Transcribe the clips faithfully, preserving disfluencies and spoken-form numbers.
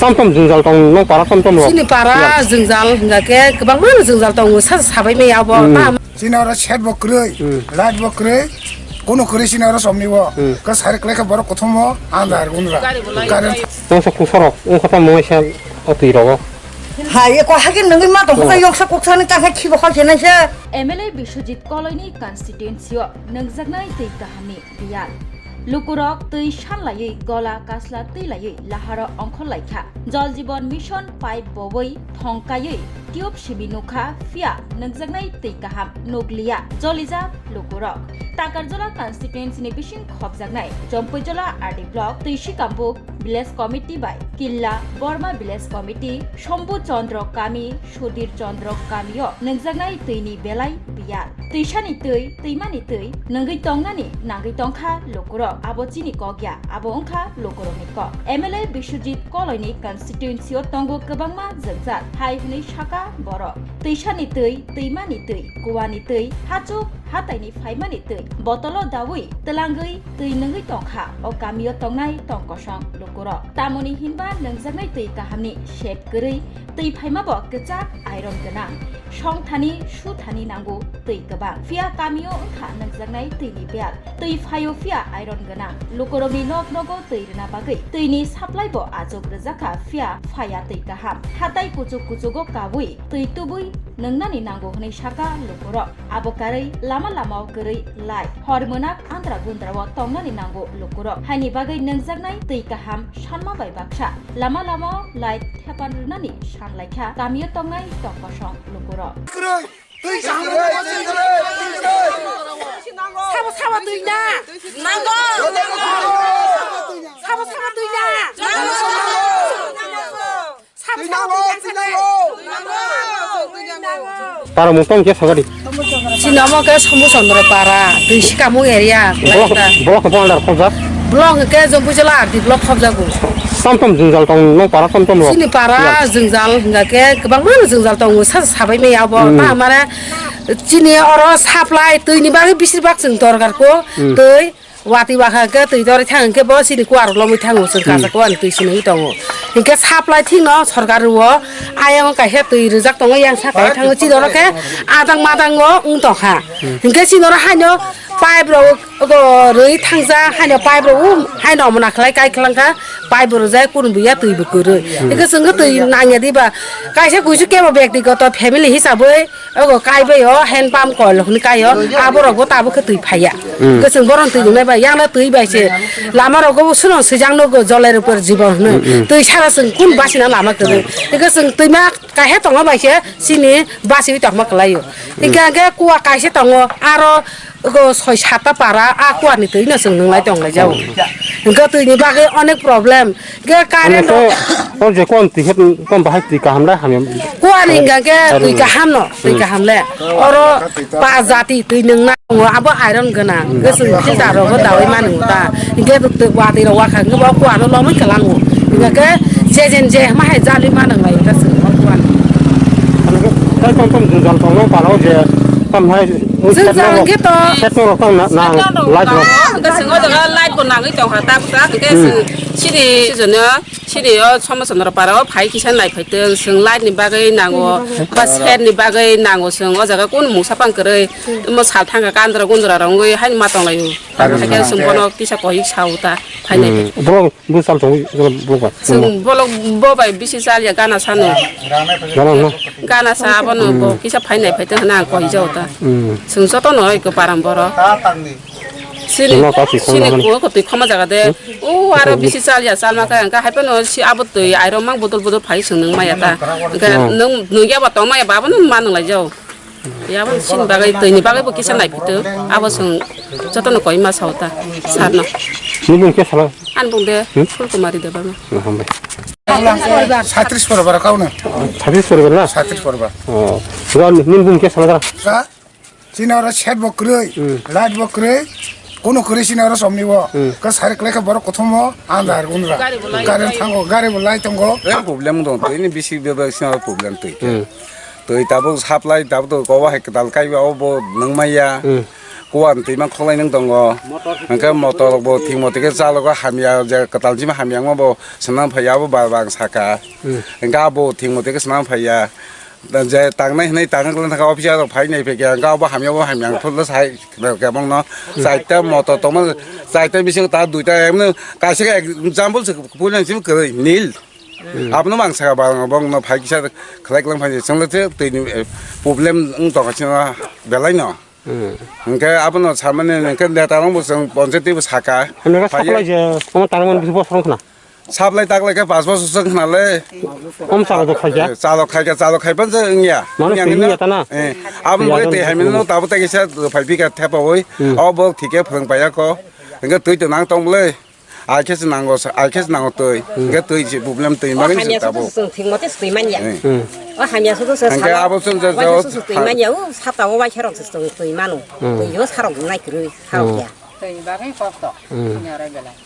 Tam tam jwngjal tong, nong para tam tam rok. Chini para jwngjal hwnga khe kwbangma jwngjal tongo, sa sabai maya abo. Hmm. Tamo. Chini oro set bo kwrwi, hmm, light bo kwrwi, kono kwrwi chini oro somni bo. Hmm. Ka sari kwlai kha borok kothom o andar gunra. Gari bo lai. Gari. Tong sa kusarok, wng kha tamo waisa o twi rogo. Hai, eko hake nungwi ma tong, hmm, kha yoksa kuksa ni tangkha khibo khoi khe naisa. M L A Biswajit Koloini constituency o nungjaknai twi kahamni biyal. Lukurok twi sanlaiwi gola kasla twi laiwi laharo ongkhor laikha. Jal Jeevan Mission pipe bowi thong kaiwi tube simi nukha, phiya nukjaknai twi kaham nukliya, jolijak lukurok. Takarjala constituency ni bising khopjaknai Chompuijala R D block Twisikambuk village committee bai Killa Borma village committee, Shombu Chandra kami, Sudhir Chandra kamio nukjaknai twini belai biyal. Twisani twi, twimani twi, nungwi tongnani nangwi tongkha lukurok. Abo chini kok ya, abo wngkha lukurokni kok. M L A Biswajit Koloini constituency o tongo kwbangma jwngjal, hai hwnwi saka borok. Twisani twi, twimani twi, kuwani twi, hachuk hataini phaimani twi, botolo dawi, twlangwi twi nungwi tongkha o kamio tongnai tong kosong lukurok. Tamoni hinba nungjaknai twi kahamni sep kwrwi, twi phaima bo kwchak iron gwnang. Songthani, suthani nango twi kwbang. Phiya kamio wngkha nukjaknai twini bel. Twi phaio phiya iron gwnang. Lukurokni nok nogo twi rwna bagwi twini supply bo achuk rwjakha, phiya phaiya twi kaham. Hatai kuchuk kuchugo kabwi twi tubui nungnani nango hwnwi saka lukurok. Abo karwi lama lamao kwrwi light. Hor mwnak andra gundra o tongnani nango lukurok. Haini bagwi nungjaknai twi kaham sanma bai baksa lama lamao light thepan rwnani sanlaikha kamio tongnai tong kosong lukurok. Sabo sabo twi na. Nango. Sabo sabo twi na. Para mung tong khe sagadi. Sini omo khe Somu Chandra para, Twisikambuk area. Block, block to pondar khobjak. Block ke Chompuijala R D block khobjago. Tam tam jwngjal tong nong para tam tam rok. Sini para jwngjal hwnga khe kwbangma jwngjal tongo, sa sabai maya abo. Hmm. Ta mane chini oro supply twini bagwi bisir bak chwng dorkar ko. Hmm. Twi Watwi wakha hwnkhe twi dori thang hwnkhe bo chini kuarok lomwi thango, chwng kaisa kuani twi sinwi tongo. Hinkhe supply thikno sorkar rwo, ayang kaisa twi rijak tongo, yang saka thango, chini oro khe adang madango wng tongkha. Hinkhe chini oro haino pipe rok ogo rwi thangjak, haino pipe rok um, haino omo nakhlai kai khlangkha, pipe bo rwjak, kunu buya twi bo kwrwi. Hinkhe chwngkhe twi nangya diba, kaisa kuisu kebo bektigoto family hisabwi Ogo kai bai o hand pump kol hwnwi kai o, aborok bo tabuk khe twi phaiya. Hmm. Hwnkhe chwng bohrok twi nungnai bai, yang no twi bai se lama rogo bo suno swijak nogo jolai rok por jibon hwnwi. Hmm, hmm. Twi sara chwng kun basina lama kwrwi. Hwnkhe chwng twima kaiha tongo bai se chini basiwi tongma kwlai o. Hmm. Hwnkhe hwnkhe kuwa kaisa tongo, aro Ogo soi satta para a kuarni twi no chwng nwnglai tonglai jao. Hwnkhe twini bagwi onek problem. Hwnkhe current rok o je kon twi khe kon bahai twi kaham lai hamya. Kuarni hwnkha khe twi kaham no, twi kaham le. Oro pa jati twi nwngnai tongo, abo iron gwnang. Hwnkhe chwng filter rogo dawi mani ta. Hwnkhe watwi rok wakha hwnkhe bo kuar no lomwi kwlango. Hwnkhe je jen je ma hai jali ma nwnglai ta chwng o kuarni. Tei tom tom jwngjal tongo para o je tam hai. Jwngjal hwnkhe to. Setrong rok tang na, na, light rok. Hwnkhe chwng o jaga light bo nangwi tongkha, tak tak. Hwnkhe chwng chini, chini o Somo Chandra para o phai kisa naiphai tong. Chwng light ni bagwi nango, ba set ni bagwi nango chwng. O jaga kunu mungsa pang kwrwi. Omo sal thangkha kandra gundra rok wngwi haino ma tonglaio. Hwnkhe chwng bono kisa koi sao ta, phai naiphai. Borok bwsal tong borok ba. Chwng bolok bo bai bisi chal ya gana sano. Gana no. Gana sa abono bo kisa phai naiphai tong hwnna ang koi jao ta. Hmm. Chwng joto no oi ko param borok. Chini, chwngno kachi chini khoma kuo ko twi khoma jaga de. Hmm. O aro bisi chal ya, chal ma khe hwnkhe hai phano si abo twi airo mang bodol bodol phai chwng nung maya ta. Hwnkhe nung, nung ya ba tong maya ba abono ma nung lai jao. Ya bo sini bagwi, twini bagwi bo kisa naiphai tong. Abo chwng joto no koi ma sao ta, sar no. Nini bung khe sala? Ani bung de, hmm? Phulkumari Debbarma. Hambai. Satris poribar kau na. Satris poribar na? Satris poribar. Oh. Nini bung khe sala dara? Ka? Chini oro set bo kwrwi, hmm, light bo kwrwi, kunu kwrwi chini oro somni bo. Hmm. Ka sari kwlai kha borok kothom o andar gunra. Gari bo lai. Current thango, gari bo lai tongo. Problem dong, twi ni bisi bebak sini problem twi. Hmm. Twi tabuk supply tabuk to kowa hai kwtal kai o bo nung maya. Hmm. kuan twi ma kholai nang tongo. Hwnkhe motor bo thwngmo twi khe chalogo hamya, je kwtal jima hamya wngma bo swnam phaiya, abo bar bar saka. Hmm. Hwnkhe abo thwngmo twi khe swnam phaiya. Je tangnai hwnwi tangna kwlwng thangkha officer rok phai nai phai khe, hwnkhe abo hamya, bo hamya phulno sai khe bongno. Hmm. Chaita motor tongma, chaita bising ta duita, emno kaisa khe example se puilani simi kwrwi nil. Hmm. Abono mang saka ba bongno phai kisa khlai kwlwng phai chwngno twi twi ni, eh, problem wng tongkha chwngno belai no. Hmm. Hwnkhe abono samani hwnkhe neta rok bo chwng ponchayati bo saka. Hwnwi khe phai supply je omo tangmani bisi bosong khna. Supply taklai khe pas bosor chwng khna le. Om chalo do khaikha. Eh, chalo khaikha, chalo khaipan je wngya. Mano wngya twi hwnwi wngya ta na? Eh, aboni bagwi twi haimani no tabo tei kisa phai phika thepa oi. Hmm. O bo thike phwrwng paiya ko. Hwnkhe twi to nang tong le. Ai khe se nango, ai khe se nango twi. Hmm. Hwnkhe twi se problem twi O mani se hamya tabo. Sudu se chwng thwngmo tei se twi manya. Eh. Hmm. O hamya sudu se Hwnkhe salo, abo chwng je waisa jo susu twi manya, o sata o waisa rok se chwng twi mano. Hmm. Twi o sarok nai kwrwi, sarok Hmm. ya. Twi ni bagwi kosto. Hmm. Hamya rai belai.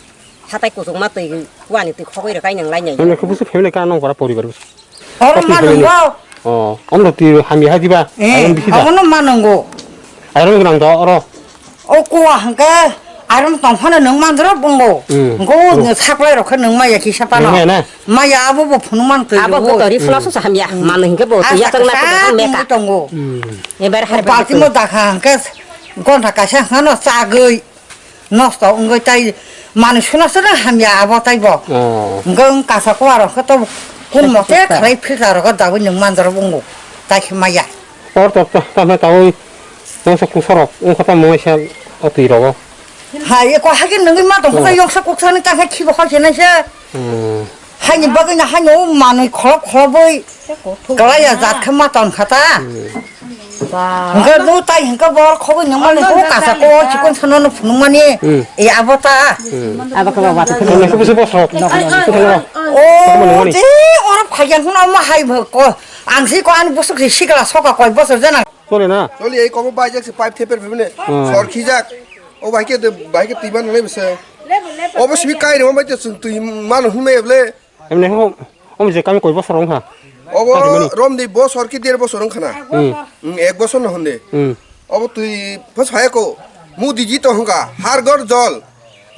Hatai kuchukma twi, kuani twi khogwi rwkha nang lai nai. Nang khe busu family ka nang para poribar busu. Oro Kati ma family? Nungo. Oh, omno twi hamya hai diba? Eh, Ayang bisi da? Omono ma nungo. Ayang nang da oro. O kuwa hwnkhe iron tongphano nwng manjra bongo. Hmm. Hwnkhe o Hmm. saklai rok khe nwng maya kisa pano. Nwng maya na? Maya abo bo phunuk man twi Abo rwo. bo to reflux sa hamya. Hmm. Mano hwnkhe bo to Asa yakang na kisa ko meka. Tungwi tongo. Hmm. Ebar O hari balti mo dakha hwnkhe gonta kaisa hwnkhe no chagwi nosto wngwi tai manwi suna suna hamya abo tai bo. Oh. Hwnkhe wng kasa kuwa rok khe to kun mote khlai filter rok dawi nwng manjra bongo. Tai khe maya. Or to ta ta ta oi. Nang sa kusarok, wng kha tamo waisa o twi rogo. Hai, eko hake nungwi ma tong kha, Hmm. yoksa kuksa ni ta khe khibo khoi se nai se. Hmm. Hai ni bagwi na hai no manwi kholop kholobwi. Kalai ya jat khe ma ton kha ta. Hmm. Hwnkhe bo tai hwnkhe bor khobwi nung mani bo kasa ko chikon sano no phunung mani. Hmm. E abo ta. Hmm. Abo khe ba wata Nang khe busu bosok. Nok, nok, nok. O, Tamo nung mani. Je, oro phaiya hwno ma hai bo ko. Ang si ko ani busuk si sikla soka koi bosor jana. Chole na? Chole, ei kobo baijak se pipe theper phimne. Hmm. Sor khijak. O bai khe de, bai khe twi man nai bese. Obo simi kai rema bai te chwng twi man hwnmai ble. Emne ho, om je kami koi bosor wng kha? Obo Kami mani? Rom de bosor ki der bosor wng khana. Hmm. Hmm, ek bosor no honde. Hmm. Obo twi phas hai ko. Modi ji to hwnga, har ghar jol.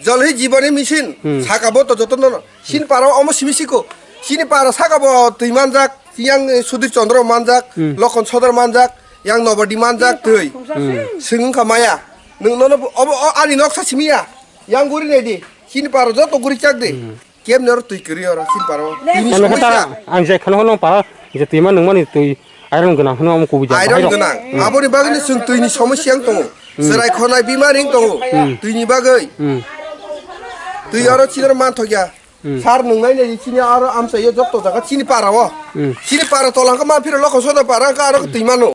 Jol hi jiboni mission. Hmm. Saka bo to joto no. Sini para omo simi siko. Sini para saka bo twi manjak. Yang, eh, Sudhir Chandra manjak, Hmm. Lokhan Sodar manjak, yang Nobadi manjak twi. Hmm. Swng wngkha maya. Nwng nono bo-, obo, o, ani noksa simi ya. Yang guri nai di. Chini paro joto guri chak di. Hmm. Kem noro twi kwrwi oro chini paro. Tini Ano somosya. Kata ang jai khano hono para je twi ma nwng mani twi iron gwnang hino omo kubui jai Iron bahai rok. Gwnang. Hmm. Aboni bagwi ni chwng twi ni somosya wng tongo. Hmm. Chwrai khonai bimari wng tongo. Hmm. Twi ni bagwi. Hmm. Twi oro chini oro man thokya. Hmm. Sar nwng nai nai chini aro amsa yo jotto jaga chini para o. Hmm. Chini para tola hwnkhe ma phiro lokho soda para hwnkhe aro twi mano.